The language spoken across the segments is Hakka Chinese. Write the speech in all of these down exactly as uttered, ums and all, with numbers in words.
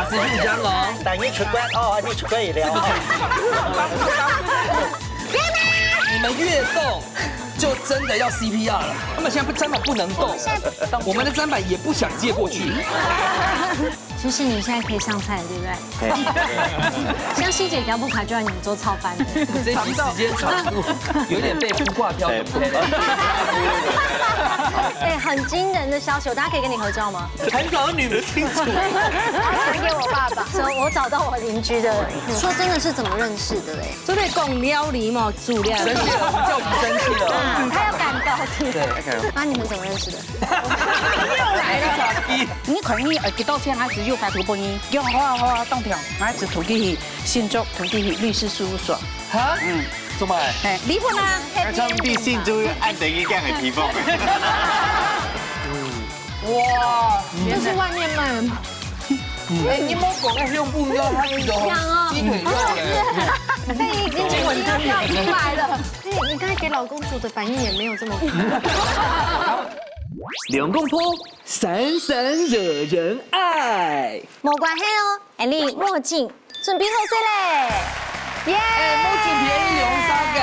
自助餐哦。等你出关哦，你出关一了。你们越动，就真的要 C P R 了。他们现在不砧板不能动，我们的砧板也不想借过去。其实你现在可以上菜，对不对？香西姐脚步卡就要你们做操班的。这一集时间长度有点被孵化掉。哎，很惊人的消息，我大家可以跟你合照吗？很少有女明星主。他传给我爸爸，说我找到我邻居的。说真的是怎么认识的嘞？做咩講料理嘛，煮料理。生气了，叫我们生气了。他要赶高铁。对，那你们怎么认识的？你可能呃，幾多錢還係有法度分你，用好啊好啊，當條，還係投資去新竹，投資去律師事務所。哈，嗯，怎么？哎，離婚啊，像地信就會按等一樣的地方。哇，就是外面卖的嘛。哎，你莫讲那用不一样，他那个香哦鸡腿肉嘞。被已经混掉出来了。你你刚才给老公煮的反应也没有这么。两公婆闪闪惹人爱。没关系哦，哎，你墨镜准备好势嘞。耶！哎，墨镜便宜两三个。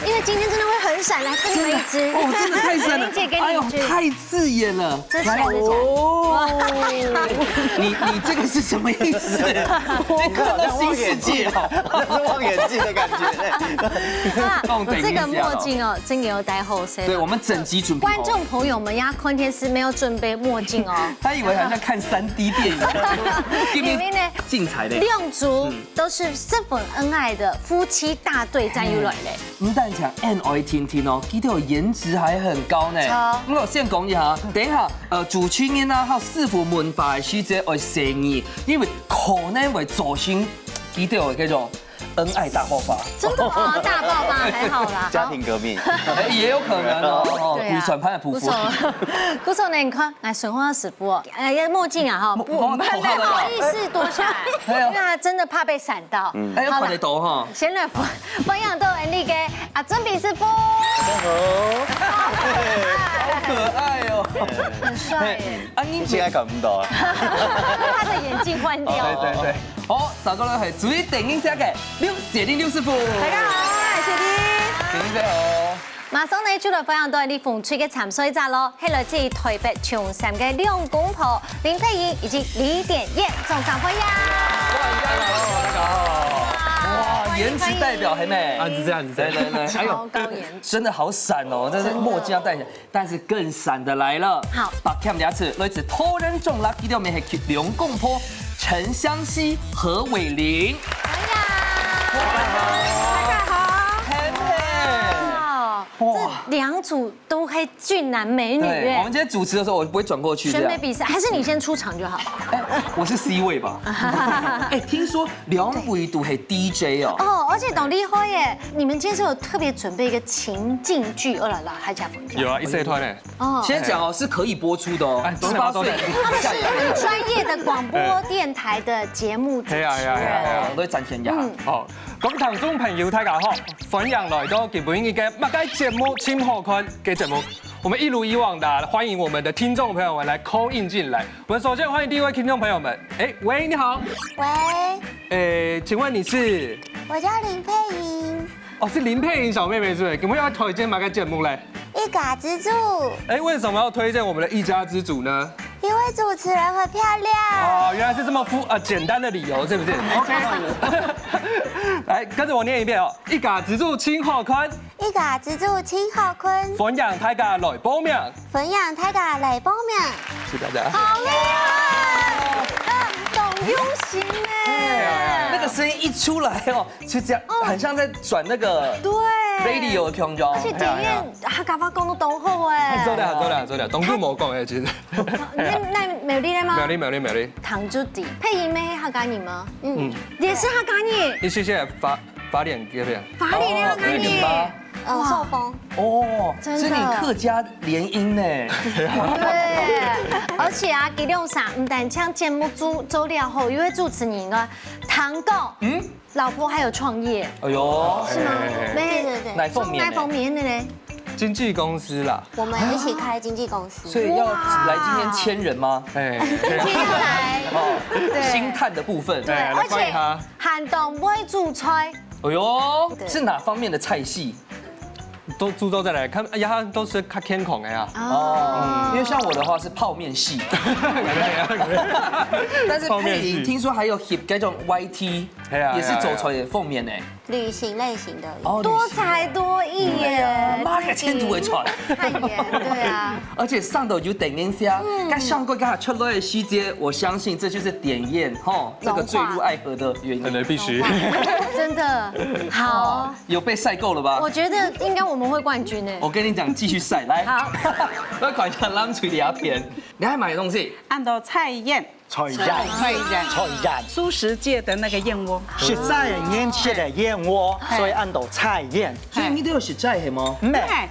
因为今天真的会很闪，来分你们一支。哦，真的太闪了！玲姐给你一支。哎呦，太刺眼了。遮起来，遮起来。哦，你你这个是什么意思？你看到新世界哦。那是望远镜的感觉。啊那种等一下哦这个墨镜哦，真的有戴好势。对，我们整集准备好。观众朋友们呀，看电视没有准备墨镜哦。他以为好像看三 D 电影，因为呢，精彩的。两组都是十分恩爱的夫妻大对战又来嘞。不但讲恩爱甜甜哦，佢哋颜值还很高呢。好。我先讲一下，等一下，呃，主持人啊，还有师傅问话的时节爱细腻，因为可能会造成佢哋有那种恩爱大爆发。真的吗？大爆发还好啦。家庭革命。哎，也有可能哦，哦对啊预算盘的匍匐。不错，不错呢。你看，来，沈华师傅哦，哎，墨镜啊哈，不，墨不头好了好意思脱下来，哎呀因为他真的怕被闪到。哎，有好了看得到哈。先来分分享到Andy个啊，准备师傅，好可爱哦。很帅耶，啊，你现在看不到啊。他的眼镜换掉哦，对了。对对。好，再过来系最顶音色个刘雪玲刘师傅。大家好，我是雪玲。顶音色哦。马上呢，就来分享到你风吹个参赛者咯，系来自台北松山个两公婆林佩莹以及李典燕，掌声欢迎。哇，颜值代表很美。啊，是这样子。来来来，哎呦，超高颜值。真的好闪哦，但是墨镜要戴起来，但是更闪的来了。好，Pak Cam 牙齿，来自桃园中立，今天我们还去两公婆陈香溪、何伟林。哎呀，大家好，很美。哦，哇这两组都是俊男美女对，我耶们。今天主持的时候，我不会转过去这样。选美比赛还是你先出场就好。哎，我是 C 位吧？哎，听说两位都是 D J 哦。哦，而且当厉害耶！你们今天是有特别准备一个情境剧，二啦啦，还讲有啊，一岁团呢。哦，先讲哦，是可以播出的哦哎，都是都是十八岁以下。他们是很专业的广播电台的节目主持嘿呀嘿呀嘿呀嘿人。呀哦，都会展现一下。嗯哦，各位听众朋友，大家好，欢迎来到今晡日个《么个节目真好看》个节目。我们一如以往的欢迎我们的听众朋友们来 call in 进来。我们首先欢迎第一位听众朋友们，哎，喂，你好，喂，哎，请问你是？我叫林佩莹，哦，是林佩莹小妹妹是不是？我们要推荐哪个节目嘞？一家之煮，哎，为什么要推荐我们的一家之煮呢？因为主持人很漂亮。哦，原来是这么肤啊简单的理由，是不是？OK，来跟着我念一遍哦，一家之煮真好看，一家之煮真好看，欢迎大家来报名。欢迎大家来报名。谢谢大家。好厉害，嗯，懂用心呢。那个声音一出来哦，就这样，很像在转那个对 radio 的空调而。且点演客家话讲得当好哎。做得好，做得好，做得好，当初没讲哎，其实。那那苗栗的吗？苗栗，苗栗，苗栗。糖就底，配音咩客家人吗？嗯，也是客家人，你谢谢发发脸这边。法理的客家人。呃，寿丰，哦，真的所以你客家联姻呢？对，而且啊，吉隆坡唔单唱节目做做了后，又会主持人个糖果，嗯，老婆还有创业，哎呦，是吗？对对对，奶凤面呢？奶凤面的嘞，经纪公司啦。我们一起开经纪公司。所以要来今天签人吗？哎，今天要来，哦，对。星探的部分。对，来而且看一下。还懂会煮菜。哎呦，对。是哪方面的菜系？都煮到再来看，哎呀，都是较健康的啊。哦，因为像我的话是泡面系。但是佩仪听说还有 hit 那种 Y T，哎呀，也是走出来的封面呢。旅行类型的，哦，多才多艺耶，妈个，前途会传。汗颜，对啊。而且上头有等人家，嗯。该上过刚好出来的时节，我相信这就是点烟吼，这个坠入爱河的原因。可能必须。真的，好。有被晒够了吧？我觉得应该我们会冠军哎。我跟你讲，继续晒，来。好。来看一下蓝隊的阿片，你还买东西？安到菜燕。 菜燕。菜燕。菜燕。素食界的那个燕窝。食齋个人食个燕窝，哎。所以安到菜燕。所以你都有食齋係無？毋係，哎。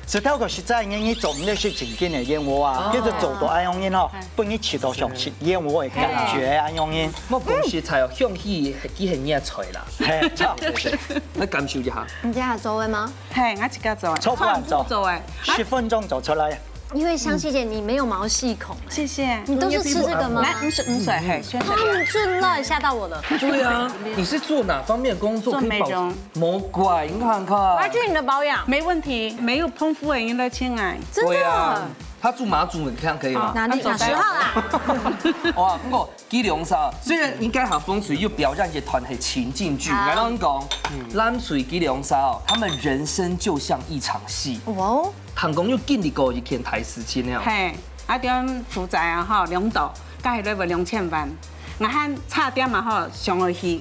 係透過食齋个人，你做毋得食正經个燕窩啊，哦。叫做做到恁樣人吼，哎。分你食到像食燕窩个感覺恁樣人。莫講食齋哦，香氣佢係你个菜啦。係，差不多。來感受一下。你自家做个嗎？係，我自家做个。做不完做。全部做个。十分鐘做出來。 因为香榭姐你没有毛细孔，谢谢。你都是吃这个吗？来，毋使，毋使，嘿，先生。嗯，是了，吓到我了。对啊，你是做哪方面的工作？做美容。可以保持，莫怪，你看看。我要听你的保养。没问题，没有豐富的人来请来。真的。对啊，他住马祖，你看可以吗？好，哪里，那走开。哪十号啦？哇，不过 基隆沙，虽然应该和风水又表现一个团体情境剧，好。我跟你讲，嗯。蓝队基隆沙哦，他们人生就像一场戏。哇哦。唐公又经历过一件大事情了。嘿，啊，点負债啊，吼，两斗，加起来要两千万。我还差点嘛，吼，想要去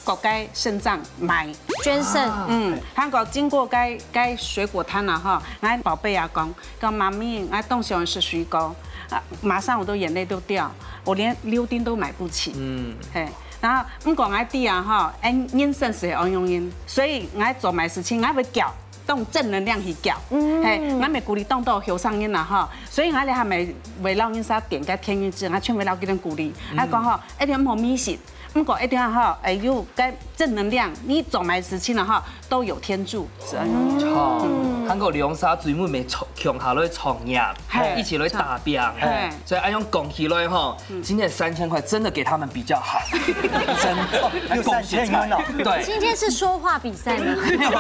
割个肾脏卖。捐肾。啊。嗯，还讲经过该，该水果摊啊，吼，俺宝贝啊讲，讲妈咪，俺当想是水果，啊，马上我都眼泪都掉。 我连柳丁都买不起。嗯。嘿，然后毋过𠊎知啊，吼，哎，人生是会恁樣人，所以𠊎做麼个事情，𠊎會叫，用正能量去叫。嗯。嘿，𠊎會鼓勵當多後生人啊，吼，所以𠊎這下會，會摎人儕點个天運之，𠊎全部摎佢等鼓勵，嗯。𠊎講吼，一定毋好迷信，毋過一定要吼，哎，有个正能量，你做麼个事情啊，吼， 都有天助，是恁樣。嗯。好，還過兩儕姊妹共下來創業，嘿。一起來打拚，嘿。所以恁樣講起來吼，嗯。今天三千塊真的給他們比較好，真的，有三千元哦。對。今天是說話比賽嗎？沒有，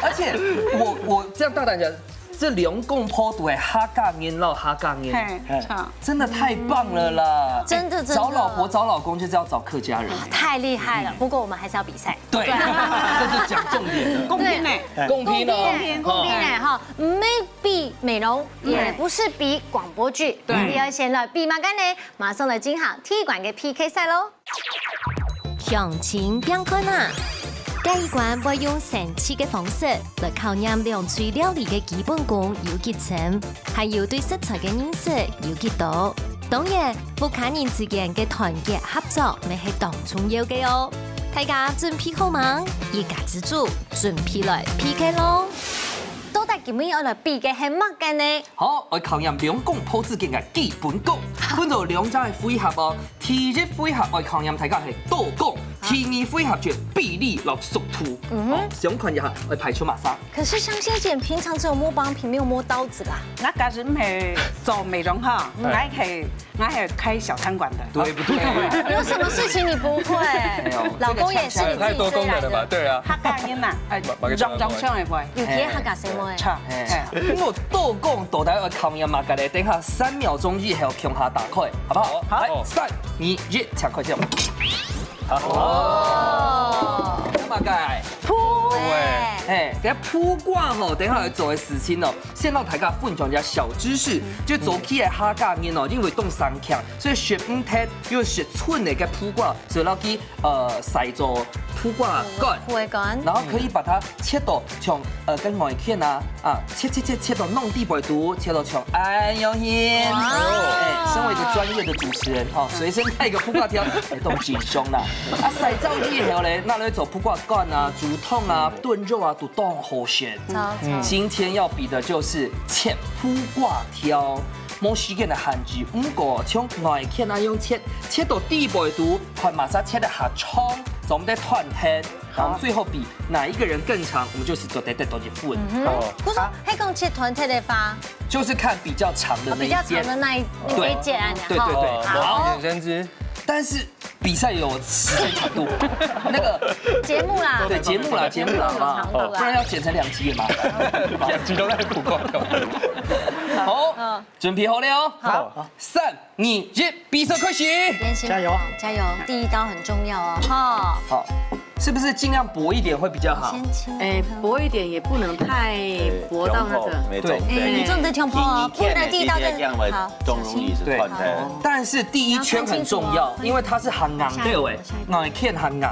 而且我，我這樣大膽講，這兩公婆都係客家人咯，客家人。嘿，嘿。著。真的太棒了啦！真的，真的。找老婆找老公就是要找客家人。啊，太厲害了，嗯。不過我們還是要比賽。 對，對啊。這是講重點的。公平呢？對。公平哦。公平，公平呢，哈，毋係比美容，對。也不是比廣播劇，對。你要先來比麼个呢？馬上來進行踢館个P K賽咯。鄉親拚看啊！這一關會用生趣个方式來考驗兩隊料理个基本功有幾深，還有對食材个認識有幾多。當然，屋下人之間个團結合作乜係當重要个哦。 大家準備好吂？一家之煮，準備來P K咯！到底今晡日愛來比个係麼个呢？好，愛考驗兩公婆之間个基本功，分做兩隻个回合哦。第一回合愛考驗大家係刀工，第二回合就係比例摎速度。嗯哼。好，想看一下，愛派出麼儕？可是香榭姐平常只有摸包皮，沒有摸刀子啦。𠊎假使毋係做美容哈，嗯。𠊎係 𠊎係開小餐館的。對不對？有什麼事情你不會？沒有，老公也是你自己追來的。這個嗆起來太多功能了吧？對啊。客家人吶，哎，馬，馬上，常常唱的會。有別客家什麼哎？唱，哎。哎。我都講到底要考驗麼个咧？等下三秒鐘以後共下打開，好不好？好。來，三、二、一，請開始。哦。麼个？鋪哎。哎，等下鋪掛吼，等下要做的事情哦。 先摎大家分享一下小知識，就早期个客家人哦，因為當生勥，所以食毋忒，又食剩个該鋪掛，所以摎佢，呃，曬做鋪掛乾，鋪个乾。然後可以把它切到像，呃，跟外圈啊，啊，切切切切到弄地背肚，切到像恁樣形。哇！哎，身為一個專業的主持人，哈，隨身帶一個鋪掛條，哎，當輕鬆啦。啊，曬燥以後咧，拿來做鋪掛乾啊、煮湯啊、燉肉啊，都當好食。超超。今天要比的就是切 鋪掛條，無時間个限制，毋過像外圈恁樣切，切到地背肚，還嘛係切得較長，總得團體，然後最後比哪一個人更長，我們就是做得得多一分。嗯哼，不是，還講切團體的話，就是看比較長的那一間。哦，比較長的那一那一間啊，對对对，好，好。但是比赛有时间长度，那个节目啦，对节目啦，节目啦，好不好？长度啦不然要剪成两集也麻烦。两集都在补广告。好，准备好了哦。好，三二一，比赛开始。加油加油，第一刀很重要哦，哈。好，是不是尽量薄一点会比较好？先切，哎，薄一点也不能太薄到那个。没错，哎，你做你的胸脯哦，不能第一刀就好。中容易是断开。但是第一圈很重要，因为它是很硬的哎，那一圈很硬。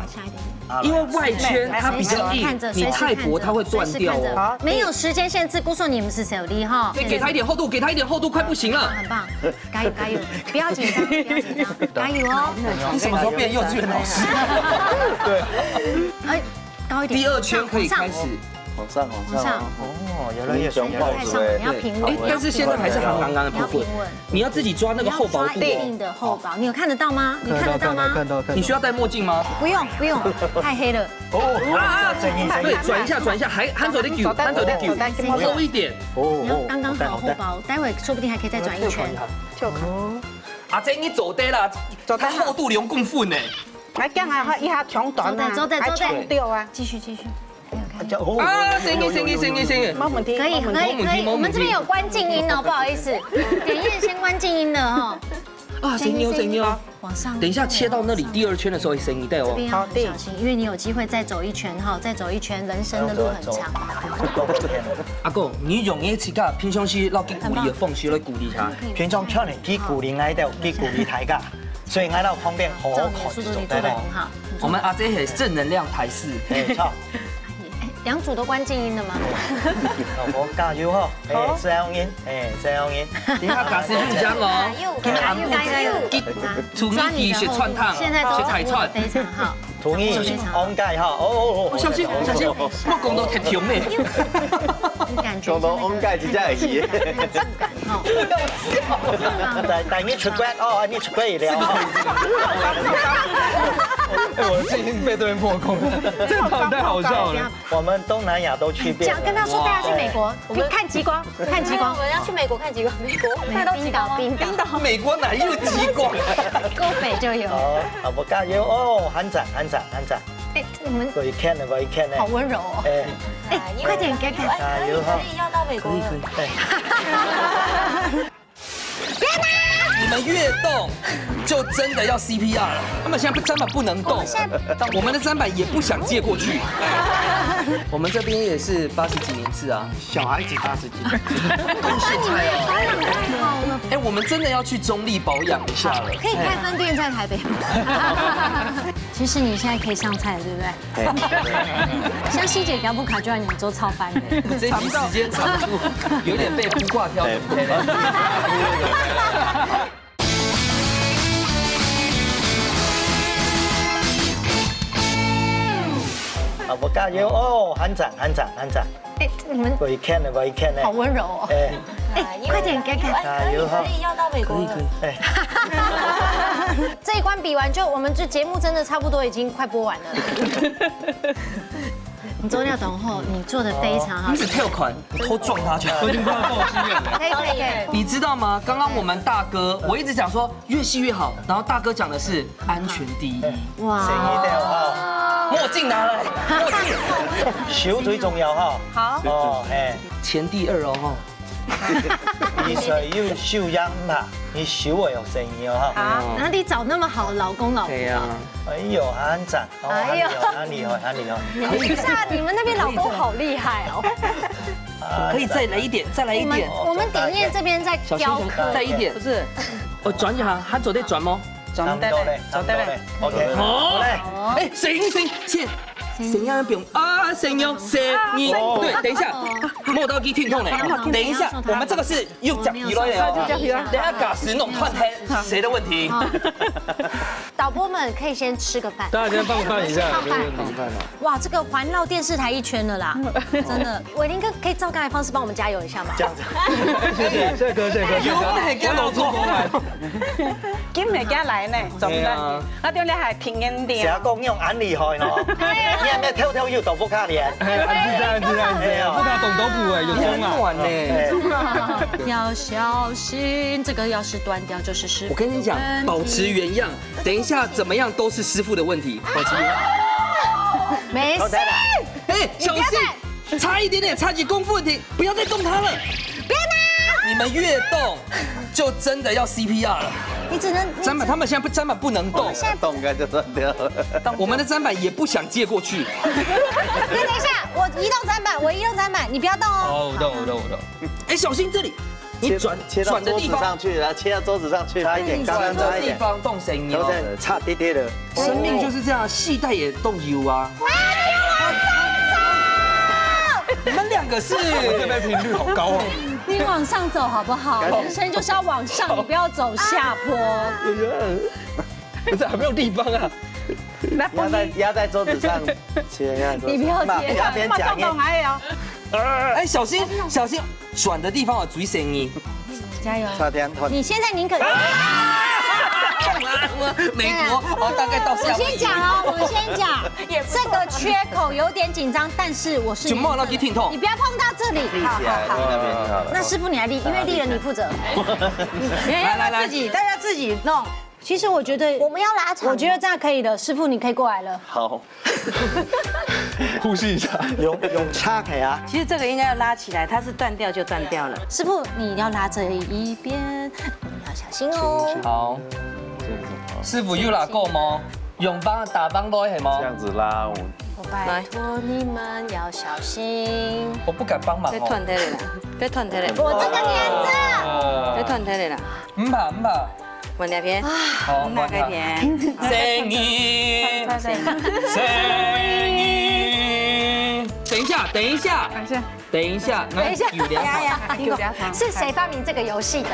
因为外圈它比较硬，你太薄它会断掉哦。没有时间限制，告诉你们是谁有力哈。给他一点厚度，给他一点厚度，快不行了。很棒，加油加油，不要紧张，不要紧张，加油哦。你什么时候变幼稚园老师？哎，高一点。第二圈可以开始。往上，往上。往上。哦，原来也是。太上了，你要平稳。但是现在还是很刚刚的部分，你要自己抓那个厚薄度。一定的厚薄，你有看得到吗？你看得到吗？看到看到。你需要戴墨镜吗？不用不用，太黑了。哦，啊，对，转一下，转一下，还还走得久，还走得久，厚一点。你要刚刚好厚薄，待会说不定还可以再转一圈。就好。啊，这你走得啦，它厚度两公分呢。来，这样啊，一下长短啊，走得走得走得还长掉啊。继续继续。啊，行行行行行行，没问题，可以可以可以，我们这边有关静音哦，不好意思，点映先关静音了哈。啊，行牛行牛。往上。等一下切到那里第二圈的时候，声音带哦。这边要很小心，因为你有机会再走一圈哈，再走一圈，人生的路很长。阿哥，你用个自家平常时老给鼓励的方式来鼓励他。平常常人给鼓励，来的给鼓励大家，所以来到旁边好好看就走得了。很好。我们阿姐是正能量台式。哎，好。两组都关静音了吗？我加油哈！哎，这样音，哎，这样音。你看卡斯很香哦。加油加油！从一起学串烫，现在都掌握得非常好。同意，on guy哈，哦哦哦，小心小心，莫讲到太重嘞。你感觉讲到 on guy 就这样而已。那个触感哈。但但你出关哦，你出关一了。哎，我最近被对面破功，这个太好笑了。我们东南亚都去遍了。讲跟他说大家去美国，我们看极光，看极光。我们要去美国看极光，美国看到极光吗？冰岛，冰岛，美国哪有极光？够北就有。哦，啊，我加油哦，很赞，很赞，很赞。哎，我们我一看呢，我一看呢。好温柔哦。哎，哎，快点给看。加油哈！要到美国了。哎，你们越动，就真的要 C P R 了。他们现在根本不能动，我们的砧板也不想借过去。我们这边也是八十几年次啊，小孩子八十几。恭喜菜哦！哎，我们真的要去中立保养一下了。可以开分店在台北吗？其实你现在可以上菜了，对不对？像希姐比较不卡，就让你们做超班的。这一集时间长度有点被铺挂掉。啊，我加油哦，很赞，很赞，很赞。哎，你们我一看呢，我一看呢。好温柔哦。哎，哎，快点给看。加油哈！要到美国了。哎，这一关比完就，我们这节目真的差不多已经快播完了。你做料懂后，你做的非常好你。只跳款，我偷撞他就好。我已经快要爆心了。可以可以可以。你知道吗？刚刚我们大哥，我一直讲说越细越好，然后大哥讲的是安全第一。哇，声音的哈，墨镜拿来，墨镜。手最重要哈。好。哦，哎，前第二哦哈。你手有手样嘛，你手会有声音哦哈。好，哪里找那么好的老公老婆？对呀，哎呦，很赞，哦，哎呦很厉害，很厉害，很厉害。等一下，你们那边老公好厉害哦。可以再来一点，再来一点。我们点映这边在雕刻，再一点，不是，我转一下，他走得转吗？转得嘞，转得嘞。 OK，好嘞。哎，行行行，生養不用啊，生養，生你。對，等一下，莫到去听痛嘞。等一下，我们这个是又讲起来了哦。等一下假使弄断开，谁的问题？导播们可以先吃个饭。大家先放饭一下，放饭没问题。哇，这个环绕电视台一圈了啦，真的。伟霆哥可以照刚才方式帮我们加油一下吗？这样子，谢谢，谢谢哥，谢谢哥，谢谢哥。有没有给我弄错？今日今日來呢，做毋得。哎呀我對你還挺肯定谁。要讲用安利好喏？你还没偷偷又豆腐卡脸？哎，是这样，是这样，是这样，不打懂都不哎，有中啊。很暖呢。要小心，这个要是断掉就是师傅我跟你讲，保持原样，等一下怎么样都是师傅的问题。保持原样。没事，哎，小心，差一点点，差几公分的，不要再动它了。不要动。你们越动，就真的要C P R了。你只能砧板，他们现在不，砧板不能动，动开就断掉了。我们的砧板也不想借过去。等一下，我移动砧板，我移动砧板，你不要动哦。哦，我懂，我懂，我懂。哎，小心这里，你转切到转的地方桌子上去，然后切到桌子上去，差一点，刚刚差一点，地方动声音哦。都在差滴滴的。生命就是这样，系带也动油啊。你们两个是这边频率好高哦。你往上走好不好？人生就是要往上，你不要走下坡。不是，还没有地方啊。那压在压在桌子上，切压在桌子上。你不要切那边讲放松哎哟。哎，小心小心，转的地方有注意声音。加油！差点断。你现在宁可美国，哦，大概到下面。我先讲哦，我先讲，这个缺口有点紧张，但是我是就莫让它听痛你不要碰到这里。立起来，那边就好了。那师傅你来立，因为立了你负责。来来来自己大家自己弄。其实我觉得我们要拉长吗。我觉得这样可以了，师傅你可以过来了。好，呼吸一下。用用叉开啊，其实这个应该要拉起来，它是断掉就断掉了。师傅你要拉这一边，你要小心哦。好，师傅有拉过吗？用帮打帮到系吗这？样子拉，我我拜托你们要小心。我不敢帮忙哦。别断掉了啦，别断掉了，我这个黏着。哦别断掉了啦，唔怕唔怕，往那边，好，那个边。声音，声音。等一下，等一下，等一下，等一下，等一下，有点呀呀，是谁发明这个游戏的？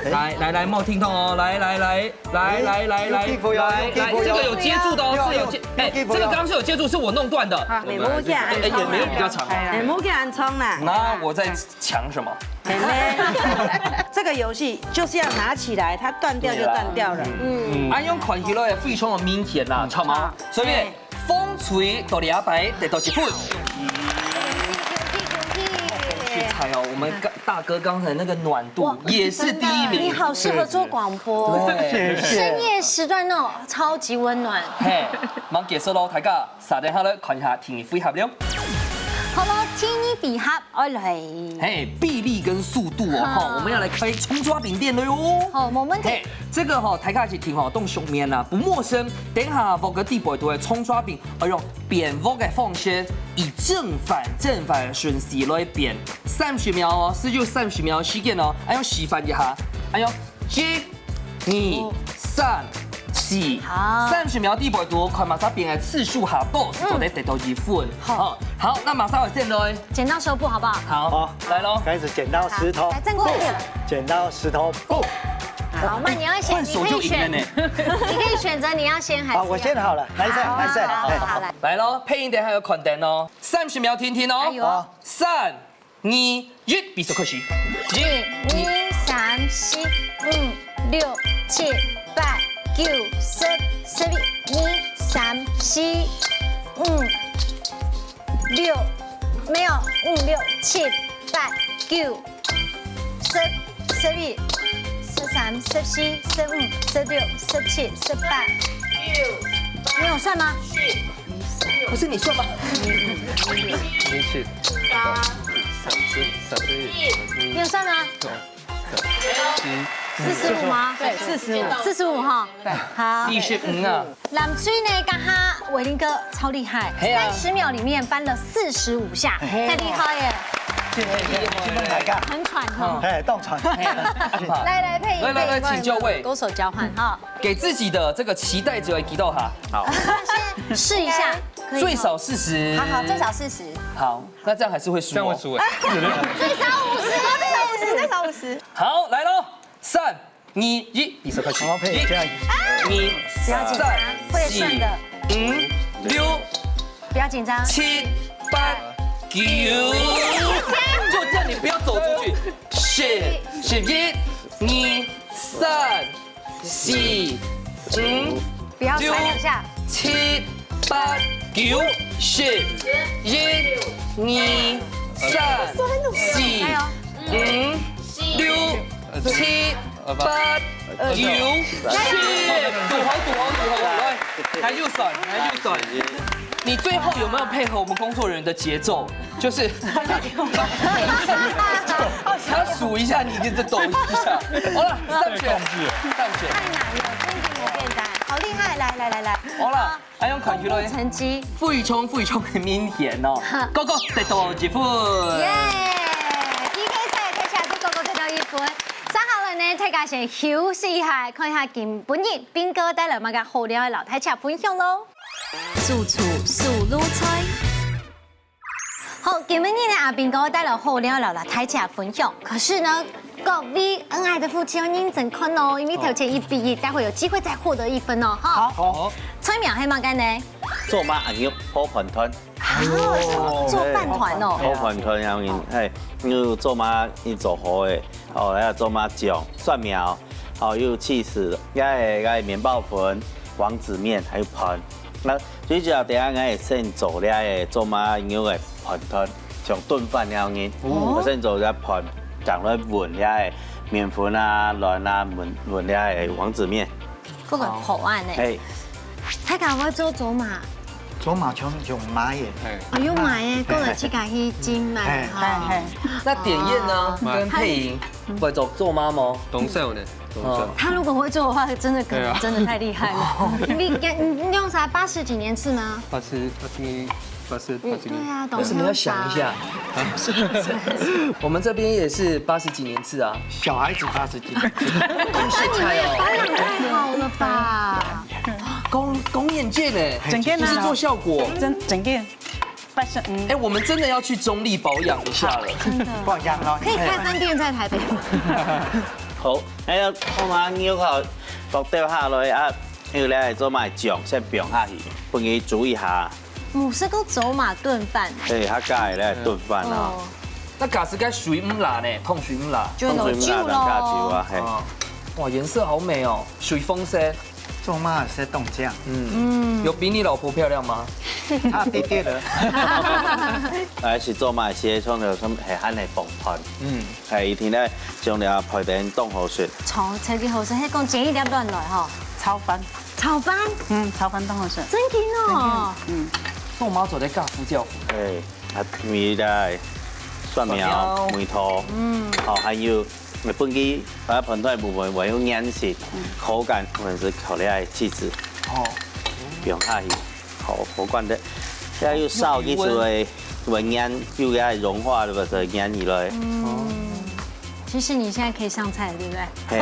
来来来，莫听痛哦，来来来来来来来来，有地方有来来，有地方有这个有接住的哦，有是有接，哎，有地方有这个刚刚是有接住，是我弄断的。啊，你莫给俺哎，也没有比较长。你莫给俺冲啦。那我在抢什么？妹妹，这个游戏就是要拿起来，它断掉就断掉了。啊，用看起来非常的明显啦，好吗？所以风吹到两百得到几分？厉害哦，我们刚大哥刚才那个暖度也是第一名。你好适合做广播，对，深夜时段那种超级温暖。嘿，忙结束喽，大家，三点下来看一下天气预报了。好了，天气预报，OK。嘿，臂力跟速度哦，哈，我们要来开葱抓饼店了哟。好，我们嘿，这个哈，大家一听哈，当熟面啊，不陌生。等一下，我个地步都会葱抓饼，要用变鑊的方式，以正反正反的顺序来变。三十秒哦，是就三十秒时间哦，哎，用示范一下，哎，用一、二、三、四，好三十秒地步都看马上变的次数下多，是做得得到一分。好，好，那马上我先来。剪刀石头布好不好？好，来喽。开始剪刀石头来，正过一点。剪刀石头布。好，那你要选，换手就赢了呢。你可以选，你可以选择你要先还是好，要我先好了，来一下，来一下。好，好，来，来喽，配音的还有看灯哦，三十秒听听哦。加油好，三、二、一，比赛开始。一、二、三、四、五、六、七、八、九、十、十一、二、三、四、五、六，没有，五、六、七、八、九、十、十一、十三、十四、十五、十六、十七、十八。你有算吗？不是你算吗？一七三十三十一，你有算吗？四十五吗？对，四十五。四十五哈。对，好。四十五啊。蓝队呢，刚刚伟霆哥超厉害，嘿啊三十秒里面搬了四十五下，太厉害耶！来看，很喘哈。哎，当喘。嘿，很怕。来来配音，来来来配音请就位勾手交换哈。给自己的这个期待值来给到他。好，先試一下，可以吗？最少四十。好好，最少四十。好，那这样还是会输哦。这样会输哎。最少五十，最少五十，最少五十。好，来喽，三、二、一，比赛开始。好，配一下。一、二、三、四、五、六、不要紧张。七、八、九，就这样，你不要走出去。十、十一、二、三、四、五、不要甩两下。七、八、九、十、一、二、三、四、五、六、七、八、九、十。堵好，堵好，堵好，来，来右转，来右转。你最后有没有配合我们工作人员的节奏？就是他数一下，你跟着抖一下。好了，上去了，上去了。太难了，真的有点难。好厉害，来来来来。好了，还用看起来。成绩。傅宇聪，傅宇聪很明显哦。哥哥得到一分。耶！P K赛，大家都哥哥得到一分。接下來呢，大家先休息一下，看一下今晡日斌哥帶來麼个好料个摎大家分享咯。主廚素魯菜。 好，今晡日呢，阿斌哥帶來好料摎大家分享。可是呢，各位恩愛的夫妻要認真看哦，因為頭前一比一，待會有機會再獲得一分哦，哈。好。菜名係麼个呢？做麼个肉好飯團。哦，做飯團哦。好飯團樣，嘿，有做麼个做好个，哦，還有做麼个醬、蒜苗，哦，有起司，還有還有麵包粉、王子麵，還有飯。那 最主要等下𠊎會先做這个做馬肉个飯團，像燉飯了樣，哦。我先做隻飯，正來搵這个麵粉啊、卵啊，搵搵這个王子麵。這个好玩呢。嘿，大家會做做馬？做馬全用買个。哦，用買个，過來自家去蒸買个哈。那典燕呢，跟佩瑩會做做馬嗎？當然呢，當然。他如果會做的話，真的可能真的太厉害了。你你你用啥？八十幾年次吗？八十八十八十八十对啊，为什么要想一下？我们这边也是八十几年次啊，小孩子八十几，恭喜菜哦，太好了吧？公公演界呢，整件啊不是做效果，整整件八十嗯哎，，我们真的要去中立保养一下了。真的保养咯。可以开分店在台北吗？好，哎呀，做馬肉好，落掉下來啊，因為咧做馬醬先放下去，分佢煮一下，我是个走马炖饭。嘿，佢加个咧燉飯啊。哦，那假使该水唔辣呢？烫水唔辣。就老酒放水不辣，加酒咯。啊，嘿。哦，哇，颜色好美哦，水红色。做馬係冻酱，嗯，有比你老婆漂亮吗？差滴滴了。還是做馬係創了，係還係放飯，嗯，係一定咧，將了配等當好食。炒菜个好食，迄讲煎一粒卵来吼，炒飯，炒饭，嗯，炒飯當好食。真紧哦。嗯，做馬做得加夫教。哎，啊，米咧，蒜苗、蒜苗梅头，嗯，好，還有本地啊，盆菜部分還有芫荽、口感，或者是考慮愛氣質，哦，放下去，好，好慣的。現在又燒一出來，文煙又要融化了，不是煙起來。其实你现在可以上菜了，对不对？嘿，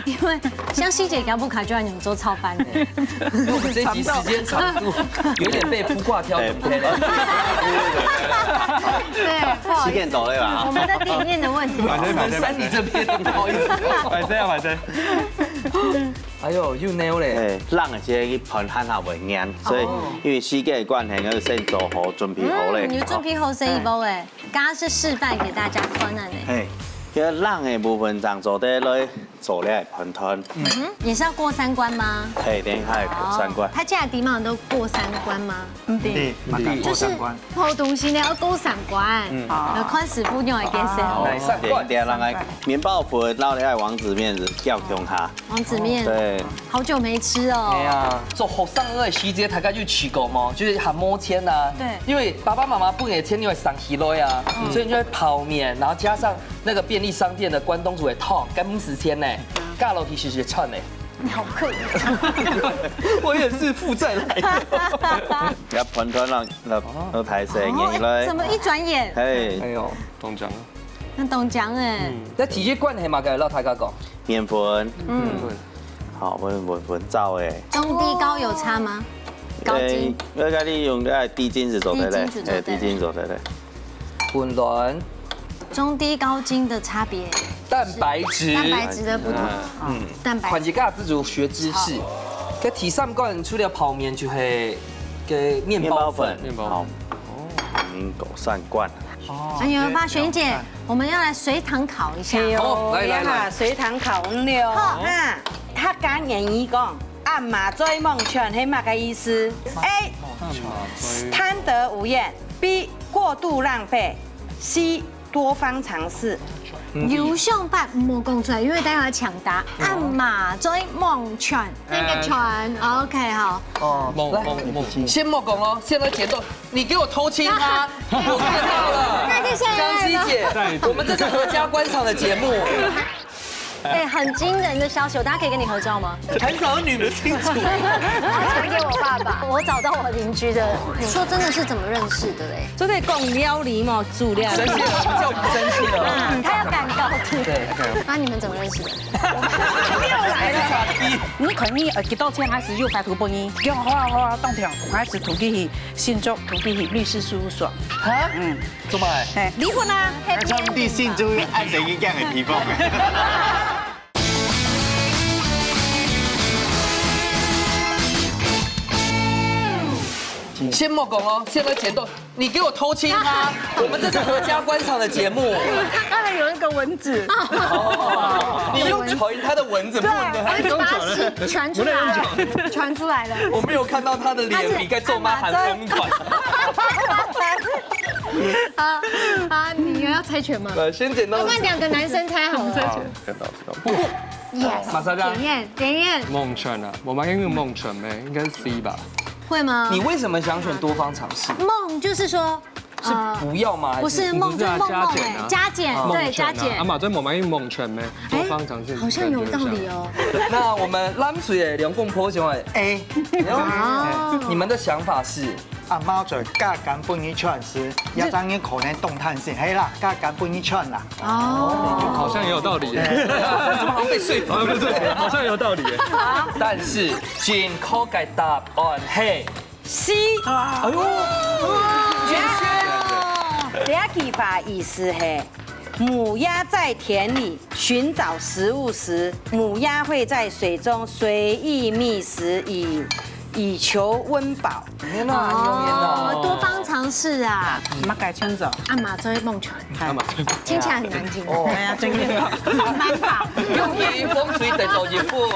因为像希姐跟布卡就要你们做炒饭的。因为我们这一集时间长度有点被铺挂挑，对不对？对，不好意思，時間到了吧？我们的理念的问题。我们三里这边不好意思。反正反正，哎呦，又 nail 嘞！哎，冷的時候去盆下下會黏，所以因為時間的關係，我先做好準備好咧。嗯，你準備好這一包哎，剛剛是示範給大家穿的呢。嘿，這冷的部分正做得來做這个飯團，嗯，也是要過三關嗎？嘿，等一下會過三關。他家的地方都過三關嗎？對，馬上就是過三關。好東西呢要過三關，嗯要看師傅用的給誰。來三關對，等一下讓它麵包粉，然後你愛王子麵子叫強下。王子麵，對，好久沒吃哦。哎呀，做學生个時節，大家有試過無？就是還無錢啊。對因為爸爸媽媽分个錢，你會省起來啊，所以你就會泡麵，然後加上那個便利商店的關東煮的湯，跟五十錢呢，加落去是是賺的。你好客氣。我也是負債來的。要飯團讓讓讓大細黏起來怎。麼一轉眼？嘿，哎呦，當講啊，那當講哎，那體積關係嘛，該老大家講，麵粉，嗯，好，我我我燥哎，中低高有差嗎？高筋。對，我跟你用个低筋是做得嘞，低筋是做得嘞。哎，低筋做得嘞。混乱。中低高筋的差別。蛋白質。蛋白質的不同。嗯。蛋白質。看一下自主学知识。好。个第三罐除了泡面就係个面包粉。面包粉。面包粉。好。哦，民国三罐。哦，哎呦，發璇姐，我们要来随堂考一下。哎呦，好，來，來，來。隨堂考，嗯，了。好，哈，客家諺語講， 暗暝追網傳係麼个意思？A，貪得無厭。B，過度浪費。C，多方嘗試。有想法毋好講出來，因為等下要搶答。暗暝追網傳，那個傳，OK，好。哦，來，先莫講哦，現在剪刀，你給我偷親他，我看到了。那就現在了。江西姐，我們這是合家觀賞的節目。 哎，很驚人的消息，我等下可以跟你合照嗎？很少有女明星主動。我要傳給我爸爸。我找到我鄰居的，說真的是怎麼認識的嘞？就可以講料理嘛，煮料理。生氣了，叫你生氣了。嗯，他要趕高鐵。對。那你們怎麼認識的？又來了。你看你，呃，幾多錢還是有發圖分你？用好啊好啊，當天還是圖佢去新竹，圖佢去律師事務所。啊？嗯。 做麼个？嘿，離婚啊！哎，他們第信就會按等於這樣的地方。先莫講哦，現在剪刀，你給我偷親他，我們這是合家觀賞的節目。剛才有那個蚊子。哦，你用傳他的蚊子，不能。對，傳出來，傳出來了。我沒有看到他的臉，你該咒罵韓風款。 啊啊，你又要猜拳嗎？來，先剪刀石頭布。要不然兩個男生猜好了。好，剪刀石頭布。Yes，馬上這樣。檢驗檢驗。網傳啊，我們應該用網傳咩？應該是 C 吧？會嗎？你為什麼想選多方嘗試？夢就是說，是不要嗎？還是不是夢，就是夢夢哎，加減啊，加減，對，加減。啊嘛，這我們用網傳咩？多方嘗試，好像有道理哦。那我們藍隊的兩公婆想要 A，哦，你們的想法是？ 阿媽在加減分你全時，一張人可能動彈性，係啦，加減分你全啦。哦，好像也有道理耶。怎麼好像被說服？啊，不是，好像有道理耶。但是正確个答案係 C。哎呦，這句話意思係，母鴨在田裡尋找食物時，母鴨會在水中隨意覓食以，以求溫飽。你看那很容易呢。哦，多方嘗試啊。麼个創造？暗暝追網傳。聽起來很難聽。哦。哎呀，真的。慢吧。用一風吹得走一步。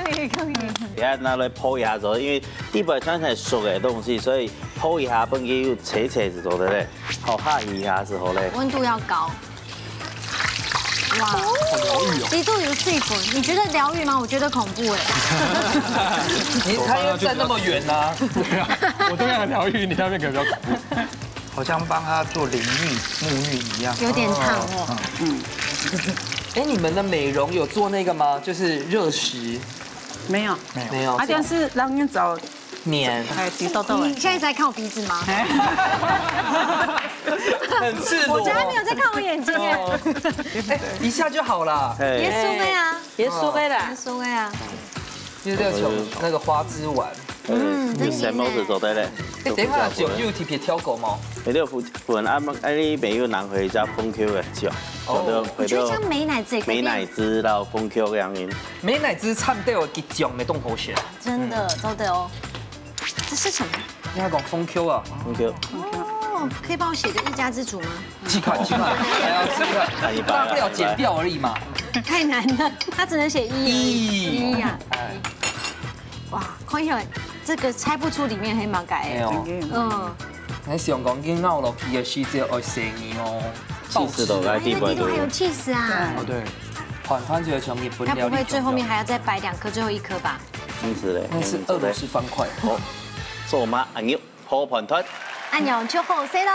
可以，可以。等下拿來泡一下子，因為底背全係熟个東西，所以泡一下，分佢有脆脆子做得嘞。好，下一下時候嘞。溫度要高。哇，好療癒哦。極度有水分，你覺得療癒嗎？我覺得恐怖哎。你，他又站那麼遠啊。對啊，我這邊很療癒，你那邊可能比較恐怖。好像幫他做淋浴、沐浴一樣。有點燙哦。嗯。哎，你們的美容有做那個嗎？就是熱石。沒有。沒有。他就是讓人找 黏。哎，鼻痘痘哎。你現在在看我鼻子嗎？很赤裸。我觉得他沒有在看我眼睛哎。哦。哎，一下就好啦。耶穌妹啊，耶穌妹啦。耶穌妹啊。就是那個花枝丸。嗯，你什麼時候做得嘞？哎，等一下，有，有特別挑過嗎？你有分，分啊，哎，你沒有拿回家分給我吃。哦。我觉得像美乃滋，美乃滋，然後分給我樣。美乃滋摻到个醬，沒當好食。真的，做得哦。 這是什麼？你還講封Q啊？封Q。哦，可以幫我寫個一家之煮嗎？試看，試看，還要試看，大不了剪掉而已嘛。太難了，他只能寫一而已。一。一呀。哎。哇，看起來這個猜不出裡面係麼个欸。哎喲。嗯。你想講，佢咬落去个時節愛細義哦。cheese都在底背。哎，那裡頭還有cheese啊。哦，對。團團就像日本料理。該不會最後面還要再擺兩顆，最後一顆吧？ 真是嘞。那是俄羅斯方塊。好，做馬阿牛好盤團。阿牛就好勢咯。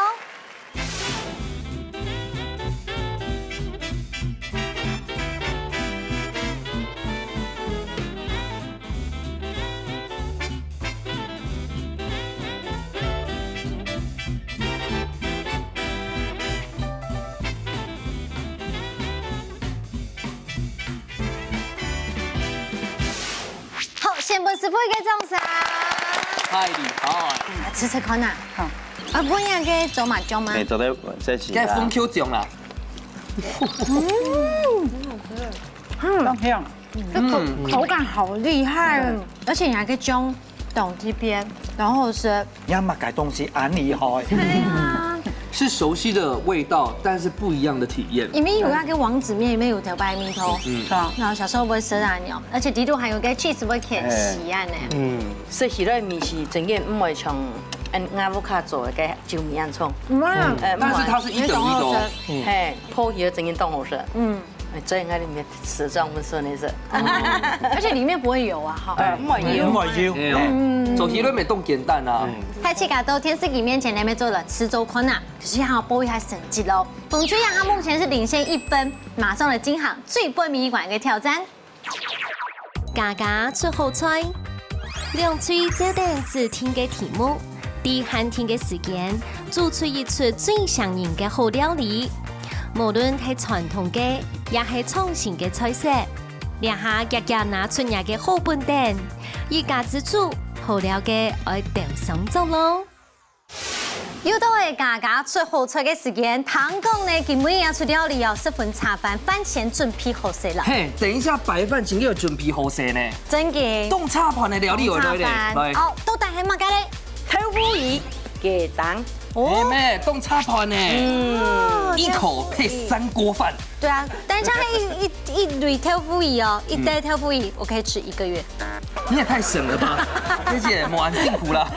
好，先分師傅一个掌聲。太厲害！試試看啊。好。啊，不一样个做麻醬吗？哎，做得再試一下。該紅豆醬啦。嗯，很好吃。嗯，很好吃。这口，嗯。口感好厉害，嗯。而且你还可以用懂这边，然后是你看嘛，改东西很厉害。对啊。是熟悉的味道，但是不一样的体验。里面有那个王子面，里面有调白蜜桃。嗯。是啊。然后小时候不会吃那种，而且底肚还有个 cheese 会可以洗啊呢。哎。嗯。食起來味緒真个毋會像俺，俺屋下做个該酒米恁重。嗯。呃，但是它是一等一的哦。嗯。嘿，泡起來真个當好食。嗯。哎，最愛里面吃這樣溫順的事。嗯。而且里面不会油啊，哈。哎，毋會油。毋會油。哎喲，嗯。做起來也當簡單啊。嗯。大自家到電視機面前，你们做了吃做看啊，可是还要报一下成绩咯。红隊啊，他目前是领先一分，马上来进行最尾一关个挑战。 家家出好菜，兩隊照等指定个題目，在限定个時間，做出一出最像人个好料理。無論係傳統个，也係創新个菜色，這下遽遽拿出若个好本等，一家之煮，好料个愛鬥上桌咯。 又到了家家出好菜个時間，聽講呢，今晡日愛出料理哦，十分茶飯，飯先準備好勢啦。嘿，等一下白飯真个有準備好勢呢。真个。當茶飯个料理有來咧，當茶飯。來。哦，到底係麼个咧？豆腐乳、雞蛋。哦。哎，妹，當茶飯呢。嗯。一口配三鍋飯。 对啊，但是它一，一，一蕊豆腐乳哦，一袋豆腐乳，我可以吃一个月。你也太省了吧，学姐，我很辛苦了。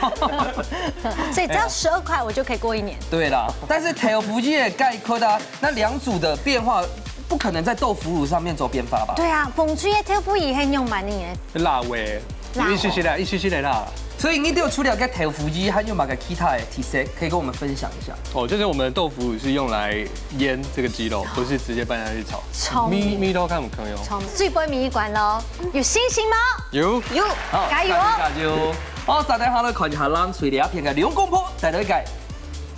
所以只要十二块，我就可以过一年。对啦，但是豆腐乳也概括啊，那两组的变化不可能在豆腐乳上面做变化吧？对啊，红队个豆腐乳很用蛮呢。辣味，辣味。一些些的，一些些的辣。所以你都有除了个豆腐乳，还有哪个其他的特色可以跟我们分享一下？ 哦，就是我们的豆腐乳是用来腌这个鸡肉，不是直接拌下去炒。聪明。味，味道看有没有。聪明。最尾尾一关咯，有信心吗？有。有，好，加油哦！加油，加油！好，再等下来看一下，冷水里片个刘公婆带来个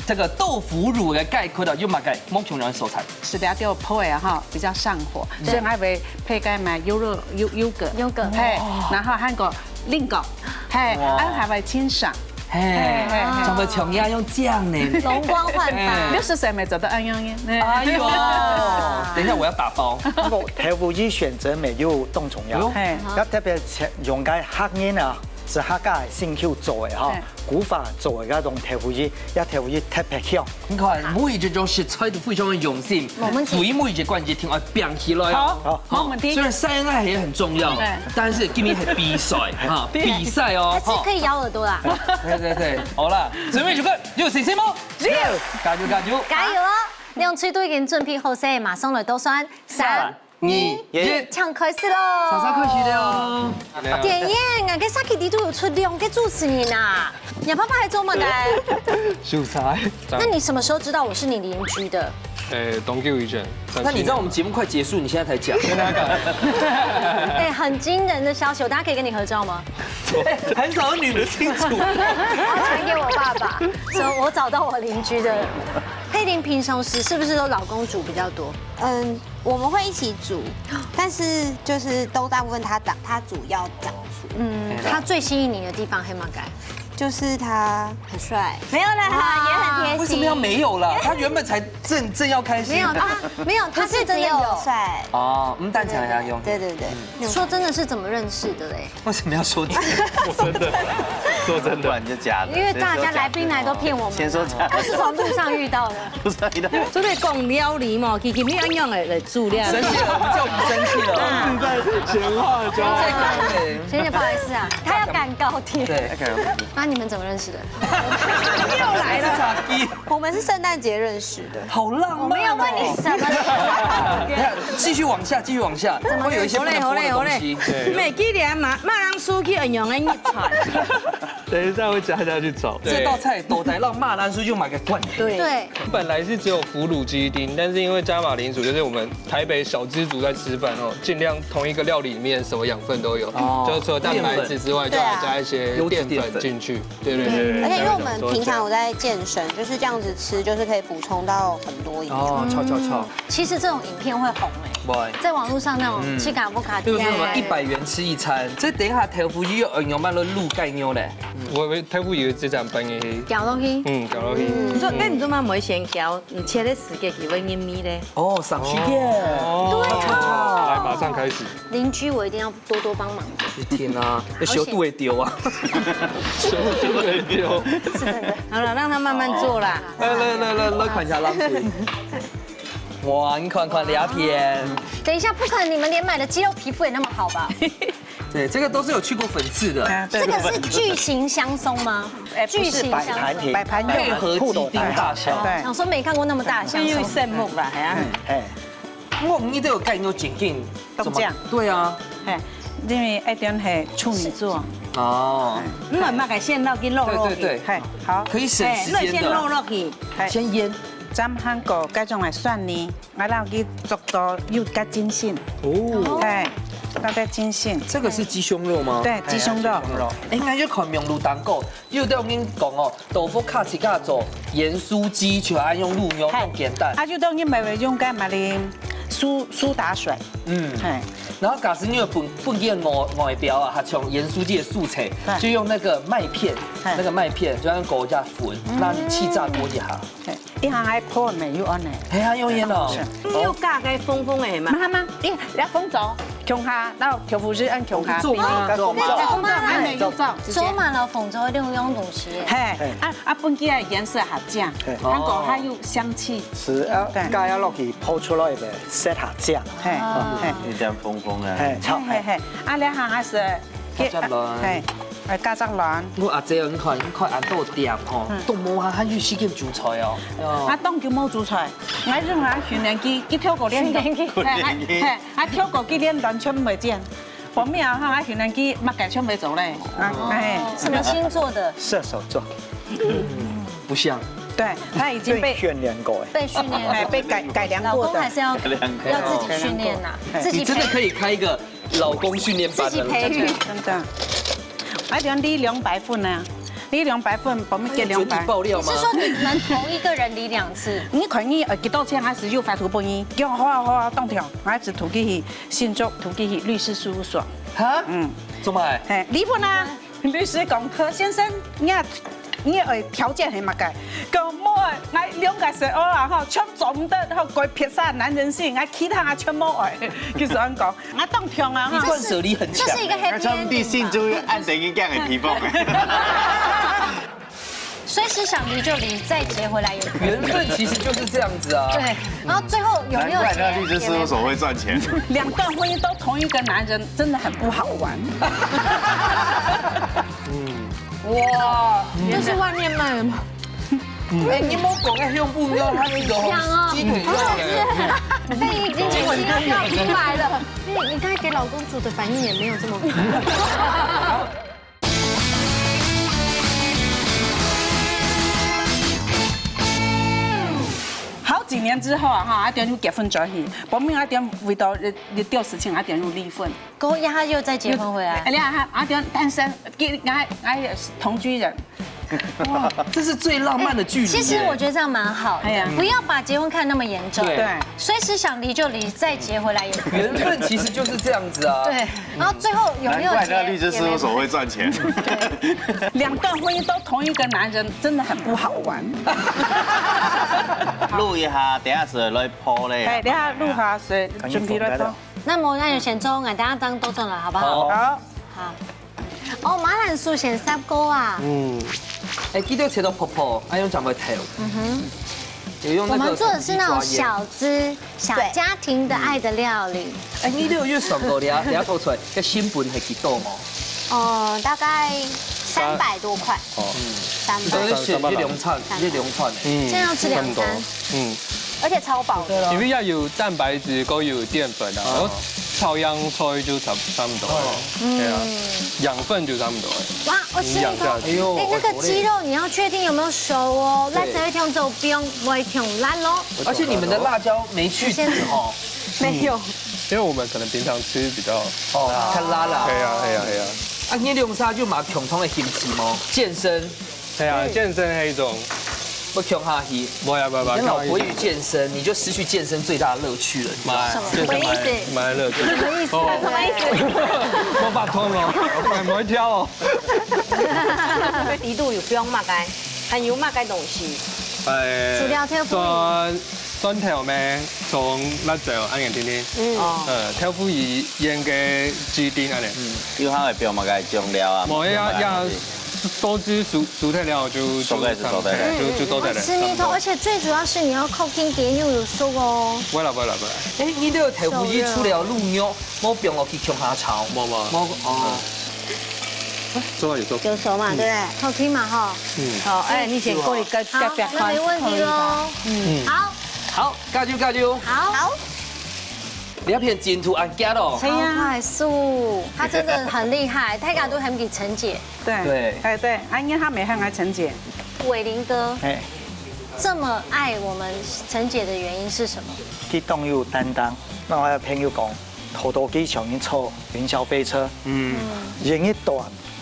这个豆腐乳个概括的，有哪个莫共样的素材？是不要给我破坏啊哈，比较上火，对。所以还会配个嘛优酪，优，优格。优格。嘿，哇。然后还有个苹果，嘿，哇。啊，还会清爽。 嘿，嘿，嘿，嘿。怎么像人家用这样呢？容光焕发。哎。六十岁没找到安样耶。哎呦，等一下我要打包。不过豆腐乳选择没有当重要。哎呦。嘿。要特别用个客人啊，是客家的辛苦做的哈，嘿。古法做的那种豆腐乳，要豆腐乳特别香。你看，每一种食材都非常的用心，我们注意每一个关节，听我变起来哦。好，好，没问题。虽然三爱也很重要，对。但是今天很比赛哈，比赛哦，还是可以咬耳朵啦。哈。对对对，好啦，准备就快，有信心吗？有。加油加油！加油哦！两队都已经准备好势，马上来倒算，三、三、二、一，请开始咯！马上开始了哦。点烟，俺个赛季里肚有出两个主持人啊，你爸爸还做么个？秀才。那你什么时候知道我是你邻居的？呃，当久以前。那你知道我们节目快结束，你现在才讲？跟他讲。哎，很惊人的消息，我等下可以跟你合照吗？哎，很少有女的金主。我要传给我爸爸，说我找到我邻居的。佩玲平常时是不是都老公煮比较多？嗯，我们会一起煮，但是就是都大部分他掌，他主要掌厨。嗯，他最吸引你的地方，黑马改？就是他很帅。没有啦，哇。也很贴心。为什么要没有啦？他原本才正，正要开心。没有，他，没有，他是真的有。他是只有帅。哦，嗯，但讲一下用。对，对，对。说真的是怎么认识的嘞？为什么要说真的？说真的，说真的。不然就假的。因为大家来宾来都骗我们啊。先说假的。都是从路上遇到的。不是遇到。所以讲料理嘛，其实你要用来，来煮料理。生气了，我们叫你生气了。一直在闲话家常。学姐，不好意思啊，他要赶高铁。对。那你们怎么认识的？又来了。我们是圣诞节认识的。好浪漫哦。我没有问你什么。等一下，继续往下，继续往下，会有一些不能播的东西。好嘞，好嘞，好嘞。对。每个人嘛，马上输去很容易逆转。等一下会加下去炒。这道菜都得让马兰叔就买个冠军。对。对。本来是只有腐乳鸡丁，但是因为加马铃薯，就是我们台北小资族在吃饭哦，尽量同一个料理里面什么养分都有，哦，就是除了蛋白质之外，就要加一些淀粉进去。对，对，对，对。而且因为我们平常有在健身，就是这样子吃，就是可以补充到很多营养。哦，超，超，超。其实这种影片会红欸。喂，在网络上那种嗯七卡不卡比如说什么一百元吃一餐，这等一下豆腐乳要用慢慢入盖肉嘞。我以为豆腐乳这张本也是，攪落去。嗯，攪落去。你说，那你做么不会先攪？你切的时间就会黏黏嘞。哦，上去耶。哦，来，马上开始。邻居，我一定要多多帮忙。一天啊，要小肚会丢啊。小肚会丢。好了，让他慢慢做啦。来来来来，来看一下浪费。哇，你看看这片。等一下，不可能你们连买的鸡肉皮肤也那么好吧？对，这个都是有去过粉刺的。啊，对，这个是巨型香松吗？哎，不是，巨型香松。摆盘用的，配合既定大小。对。想说没看过那么大的香松。因为圣木啦，哎呀。哎，我们都有盖牛紧紧，怎么？冻酱。对啊。哎，因为爱点系处女座。哦。你买个先落去落落去。对对对。嘿，好。可以省时间的。哎，那先落落去。嘿。先腌。咱韩国该种的蒜泥， 𠊎让佢做到又加精神。哦，哎，大家精神。这个是鸡胸肉吗？对，鸡胸肉。哎，应该就看名字当中，有的人讲哦，豆腐卡自家做，盐酥鸡就爱用入肉，哎，很简单。啊，就等于买用干嘛哩？苏苏打水。嗯，哎，然后假使你有本本件外外表啊，它像盐酥鸡的素材，哎，就用那个麦片，哎，那个麦片就用裹一下粉，让你气炸锅一下。哎， 一下还破没有安呢。哎呀，用烟了。你有加个风风的嘛？妈妈，咦，你要风走，穷哈，然后豆腐乳按穷哈，做嘛，做嘛，做嘛，还没有做，直接做嘛，然后风走，用用东西。嘿，啊啊，本来颜色还这样，嘿，然后还有香气。是啊，对，加要落去泡出来的，色下这样。嘿，嘿，一点风风啊。嘿，好，嘿嘿嘿，啊，两行还是。 加汁卵。嘿，哎，加汁卵。我阿姐，你看，你看恁多店吼，嗯，都無閒，還有時間煮菜哦。啊，當久無煮菜，𠊎用下訓練機，佢跳過練，訓練機，嘿，還跳過佢練完全無剪。我們啊，哈，訓練機麼个全部做嘞，啊，哎，什么星座的？射手座。不像。对，他已经被训练过，哎，被训练，哎，被改改良过的。老公还是要要自己训练呐，自己你真的可以开一个 老公训练班的，自己培育。真的。还讲你两百份呢，你两百份，帮你给两百。你说你们同一个人理两次？你可以呃，几多钱还是有发图给你，给我好好好好当条，还是图给去新竹，图给去律师事务所。哈？嗯，做么？哎，离婚啊！律师讲，柯先生，你要你的条件很么个？讲我，我两个小孩啊，吼，全做唔得，吼，改撇下男人性，啊，其他啊全部爱，就是安讲。 啊，当中啊，哈。你断舍离很强。这是一个 happy ending 吧？他从第信就按等于这样的地方。随时想离就离，再结回来也可以。缘分其实就是这样子啊。对，然后最后有没有结？难怪那律师事务所会赚钱。两段婚姻都同一个男人，真的很不好玩。哇，这是外面卖的吗？ 哎，你莫讲个胸部肉，它是个鸡腿肉嘞。被你已经已经要要出来了。你你刚才给老公煮的反应也没有这么。好几年之后啊，哈，阿点就结婚转去，我们阿点为到一一件事情，阿点就离婚。 过一下又再结婚回来。哎，你看，阿点单身，跟俺俺也是同居人。哇，这是最浪漫的距离耶。其实我觉得这样蛮好的，哎呀，不要把结婚看那么严重。对，随时想离就离，再结回来也可以。缘分其实就是这样子啊。对，然后最后有没有结？难怪那个律师事务所会赚钱。对，两段婚姻都同一个男人，真的很不好玩。录一下，等下子来播嘞。哎，等下录下，所以准备来播。 那么那就先做，俺等下当多转来，好不好？好。好。哦，马铃薯先杀过啊。嗯。哎，记得切到薄薄，哎，用这样来挑。嗯哼。有用那个我们做的是那种小资小家庭的爱的料理。哎，你都有算过，你啊，你啊，做出来，这成本系几多哦？哦，大概三百多块。哦，三百。所以是一两餐，一两餐的。嗯，这样吃两餐。差不多。嗯。 而且超饱的。因为要有蛋白质，够有淀粉啊，然后朝阳菜就差差不多了，对啊，养分就差不多了。哇，我吃一口，营养价值。哎，那个鸡肉你要确定有没有熟哦，对，那才会用这种冰，不会用烂咯。而且你们的辣椒没去籽哦。没有。因为我们可能平常吃比较哦，太辣了。对啊，对啊，对啊。啊，你两三就买共同的兴趣吗？健身。对啊，健身那一种。不穷下去。不会啊，不会啊，不会啊。你根本不会去健身，你就失去健身最大的乐趣了，你知道吗？买，什么健身买，意思？买乐趣。什么意思？哦。什么意思？我发痛了，我不会跳哦。底肚有放麼个？還有麼个東西？哎，除了豆腐。蒜，蒜頭咩，蔥、辣椒，恁樣定定。嗯。哦。呃，豆腐乳、鹽个指定恁樣。嗯，有還會放麼个醬料啊？無呀，呀， 都係熟，熟忒了就，熟个係熟个。就，就做得了。吃米湯，差不多。而且最主要是你要靠近點又有熟哦。不會啦，不會啦，不會啦。哎，你這个豆腐乳除了滷肉，無放落去共下炒。無，無。無，哦。做好有做。有熟嘛，對不對？好聽嘛，哈。嗯。好，哎，你先過來，好，那沒問題咯。嗯。好。好，加油，加油。好。好。這片進度恁遽哦。係啊。好快速，他真的很厲害，大家都喊佢陳姐。 對。對。哎，對，啊，因為他每天來陳姐。偉林哥，嘿。這麼愛我們陳姐的原因是什麼？佢當有擔當，𠊎个朋友講，頭到佢想去坐雲霄飛車，嗯。人一段，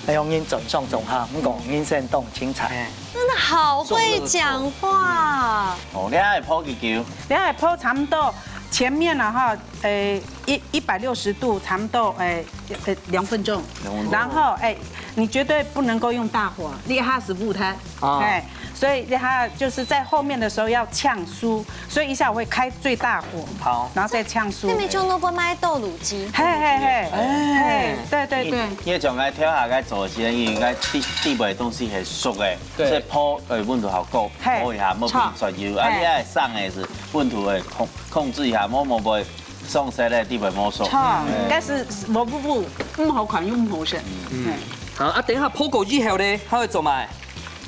哎喲，人轉上轉下，毋講人生當精彩。嘿。真的好會講話。哦，你還會泡幾久？你還會泡差不多前面了哈， 誒，一，一百六十度，差不多，誒，呃，兩分鐘。兩分鐘。然後，誒，你絕對不能夠用大火，你還是不太，哦。哎，所以它就是在後面的時候要嗆酥，所以一下我會開最大火，好。然後再嗆酥。那麼就弄不賣豆乳雞。嘿，嘿，嘿，哎。嘿，對，對，對。你，你將該跳下該做時，因為該底，底背東西係熟个，對。所以泡，呃，溫度好高，嘿。泡一下，莫變出油。啊，嘿。你愛上个係溫度會控，控制一下，莫，莫會 上色咧，底背無熟。著，嗯。但是無，無，無，毋好看又毋好食。嗯。好，啊，等一下泡過以後呢，佢會做麼个？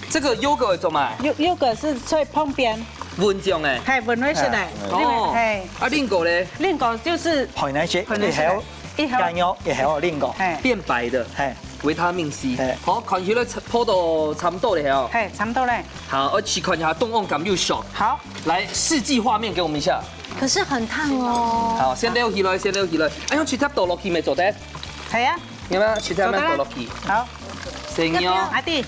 這個優格會做麼个？優，優格係在旁邊。溫醬个。嘿，溫水个。哦。嘿。啊，蘋果呢？蘋果就是配那些，配那些。以後，以後。乾肉，以後蘋果。嘿。變白的。嘿。維他命C。嘿。好，看起來差，泡到差不多了哦。嘿，差不多咧。好，我試看一下，凍凍感又熟。好。來，實際畫面給我們一下。 可是很燙哦。好，先撈起來，先撈起來。哎，用直接倒落去乜做得？係啊。有無？直接乜倒落去。做得啦。好。先用。要不要？阿弟。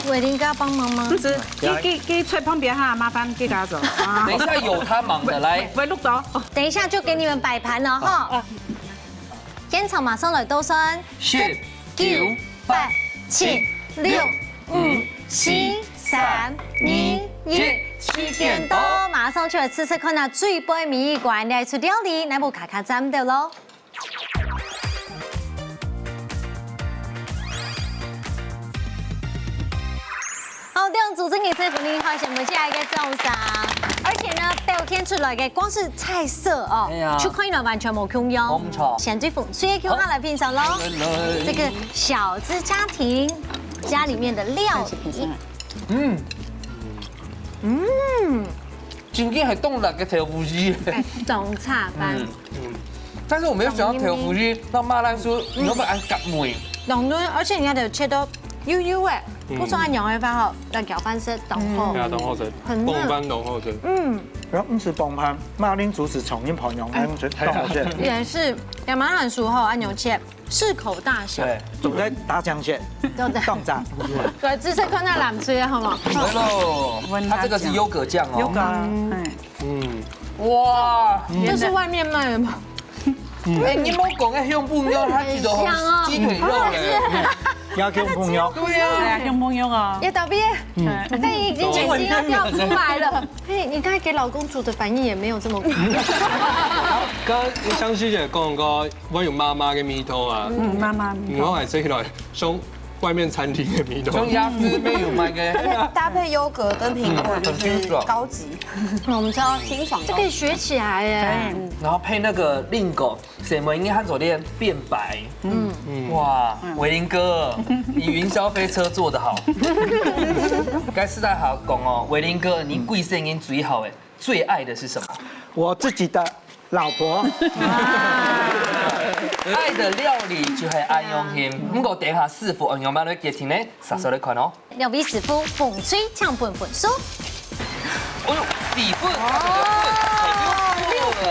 偉林哥要幫忙嗎？毋使，佢，佢，佢在旁邊哈，麻煩佢家做。啊。等一下有他忙的，來。會，會錄到。等一下就給你們擺盤了哈。啊。 現場馬上來倒算，十、九、八、七、六、五、四、三、二、一，時間到，馬上就來試試看啊，最尾尾一關，你愛出料理，來無卡卡站的咯。 好，這樣主持人是福林，好，想問下一個早上。而且呢，表現出來个光是菜色哦，哎呀。就看起來完全無共樣。無錯。選最紅，所以共下來品嚐咯。來，來。這個小資家庭家裡面的料理。嗯。嗯。 真正係當辣个豆腐乳。哎，當差班。嗯，嗯。但是我沒有想到豆腐乳到馬鈴薯，嗯。有沒有恁合味？當嫩，而且你看，切到幼幼个，嗯。不像恁樣个話吼，來攪拌係當好。嗯。對啊，當好食，很嫩。傍飯當好食。嗯。然後毋使傍飯，馬鈴薯係重新培養，哎。當好食。也是，也蠻好食吼，恁樣切，適口大小。對，總在打醬蟹，對，對。當讚。對，這是看到藍色的，好嗎？來咯，它這個是優格醬哦。優格，嗯。哎。 嗯。哇。就是外面賣的嘛。嗯。哎，你莫講个香檳肉，它其實好很香哦。雞腿肉嘞。嗯。也香檳肉。對啊。哎呀，香檳肉啊。也倒閉。嗯。但已經眼睛要掉出來了。嘿，你剛才給老公煮的反應也沒有這麼快。剛剛湘西姐講過，我有媽媽个味道啊。嗯，媽媽味道。我還是來送 外面餐廳的米都。從雅思没有买个。而且搭配优格跟苹果，嗯，就是很清爽。高级。我们知道清爽高级。这可以学起来耶。可以。然后配那个令狗，什么应该汉手店变白。嗯。嗯。哇，嗯。伟林哥，你云霄飞车做得好。该实在好讲哦，伟林哥，你贵生人最好诶，最爱的是什么？我自己的 老婆。哇。爱的料理就系恁用心。毋过等一下师傅用样般来决定呢，稍稍来看哦。两位师傅，红隊请分分数。哎呦，四分，哦，六分。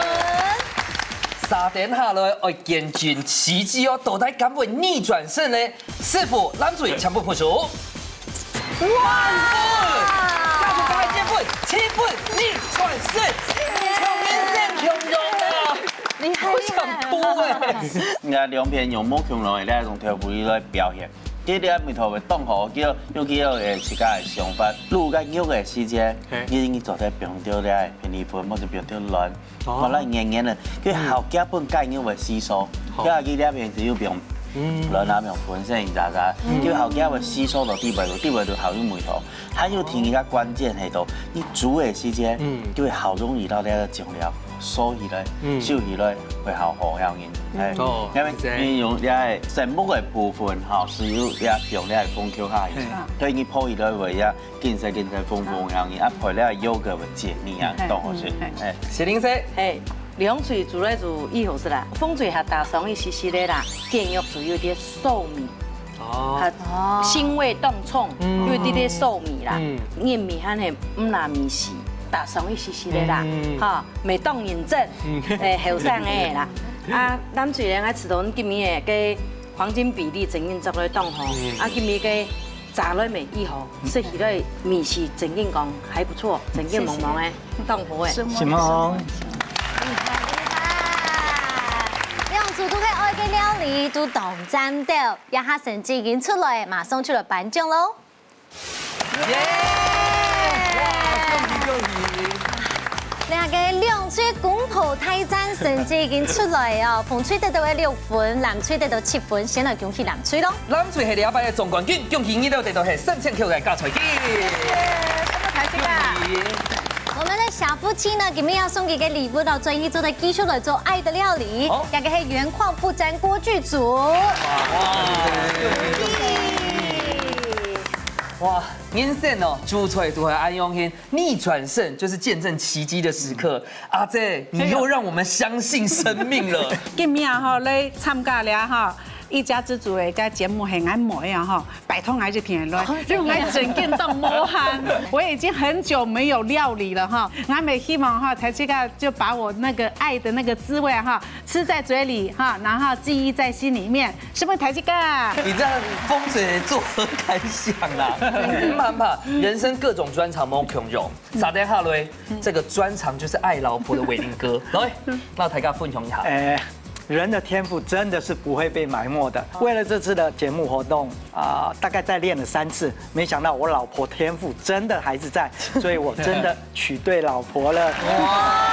三点下来，爱见证奇迹哦，到底敢会逆转胜呢？师傅，蓝队请分分数。 哇！下次大家见一分二轉身，像人生共樣啊！厲害，我想哭哎！人家兩片用無共樣的那種豆腐乳來表現，其實你無同个當好，叫有佢个自家个想法，滷个肉个時間，你你做得放掉个平底粉，或者放掉卵，哦，好了，黏黏的，佢好加分雞肉个吸收，好，佢个兩片只有放卵啊，放粉色渣渣，佢好加个吸收到底背，底背就好有味道。 還有第二个關鍵係到，你煮个時間，嗯，就會好容易到這个醬料收起來，嗯，收起來會好好樣人。哎，哦，因為你用這个生物个部分哈，係有這放這个封口下去，所以你泡起來會呀，緊細緊細封封樣人，啊，配這个yogurt會解膩啊，懂我意思？哎，雪玲姐，哎，涼水煮來煮以後係啦，風水還打爽一些些的啦，電浴煮有點臊味。 哦，腥味當重，有一點點臊味啦。嗯，你米還係毋拿米洗，打爽一些些个啦，哈，袂當認真，誒，後生个啦。啊，咱雖然愛知道你今日个黃金比例整整做來當好，啊，今日个炸來美意好，食起來米是整整講還不錯，整整蒙蒙个，當好个。什麼？兩組都係愛个料理，都當讚到。 這下成績已經出來，馬上就來頒獎囉。耶！哇，恭喜恭喜！這个兩隊公婆大戰成績已經出來哦，紅隊得到个六分，藍隊得到七分，先來恭喜藍隊囉。藍隊係這擺个總冠軍，恭喜你兜得到係三千塊个加菜金。恭喜！ 我們的小夫妻呢，今日要送佢个禮物到最後做得繼續來做愛的料理，好，這个係原礦不沾鍋具組。哇，人生哦，煮菜都係恁樣形，逆轉勝就是見證奇蹟的時刻。阿姐，你又讓我們相信生命了。今日吼來參加了哈，一家之煮的个節目係恁美啊哈。 拜託𠊎一片來，因為𠊎真正當無閒，我已經很久沒有料理了哈。𠊎也希望哈，大家就把我那個愛的那個滋味哈，吃在嘴裡哈，然後記憶在心裡面，是不是，大家？你這樣風水做很敢想啦，你怕不怕？人生各種專長無共樣，啥得哈嘞？這個專長就是愛老婆的偉林哥，來，那大家分享一下。哎，人的天賦真的是不會被埋沒的。為了這次的節目活動，啊、大概再練了三次，沒想到我老婆天賦真的還是在，所以我真的娶對老婆了。哇！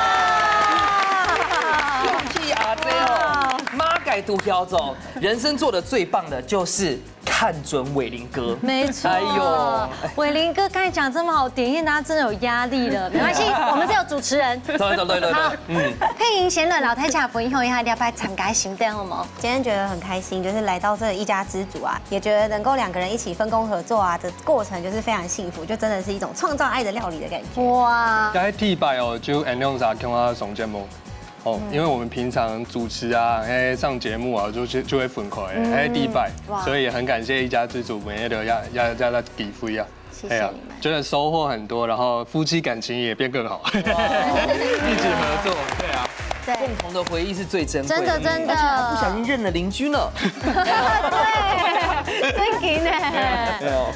恭喜阿姐哦，馬改都跳走，人生做的最棒的就是看準偉林哥。沒錯，哎呦，偉林哥剛才講這麼好，點一點大家真的有壓力了。沒關係，我們是有主持人。對對對對對，嗯。佩瑩先來摎大家分享一下，你要不要參加行動好嗎？ 今天覺得很開心，就是來到這一家之煮啊，也覺得能夠兩個人一起分工合作啊，這過程就是非常幸福，就真的是一種創造愛的料理的感覺。哇，該第一擺哦，就恁樣子共下上節目。哦，因為我們平常主持啊，哎，上節目啊，就就就會分開，哎，第一擺，所以也很感謝一家之煮每日的要要要要機會啊。 謝謝你們。真的收穫很多，然後夫妻感情也變更好，一起合作，對啊。對，共同的回憶是最珍貴的，真的真的，而且還不小心認了鄰居呢。對，真的呢。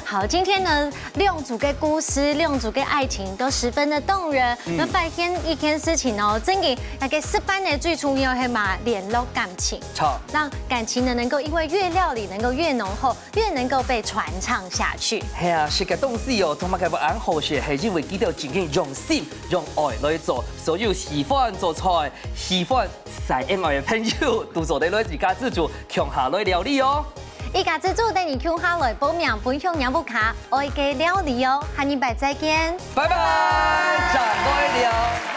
好，今天呢，兩組个故事，兩組个愛情都十分的動人。那發現一件事情哦，真的，那個失敗呢，最重要係嘛，聯絡感情。好，讓感情呢，能夠因為越料理，能夠越濃厚， 越能夠被傳唱下去。係啊，食个東西哦，做麼个會恁好食，係因為佢兜真經用心、用愛來做。所有喜歡做菜、喜歡曬恩愛个朋友，都做得來一家之煮，共下來料理哦。一家之煮，帶你共下來報名分享仰屋下愛个料理哦。下禮拜再見，拜拜，再會了。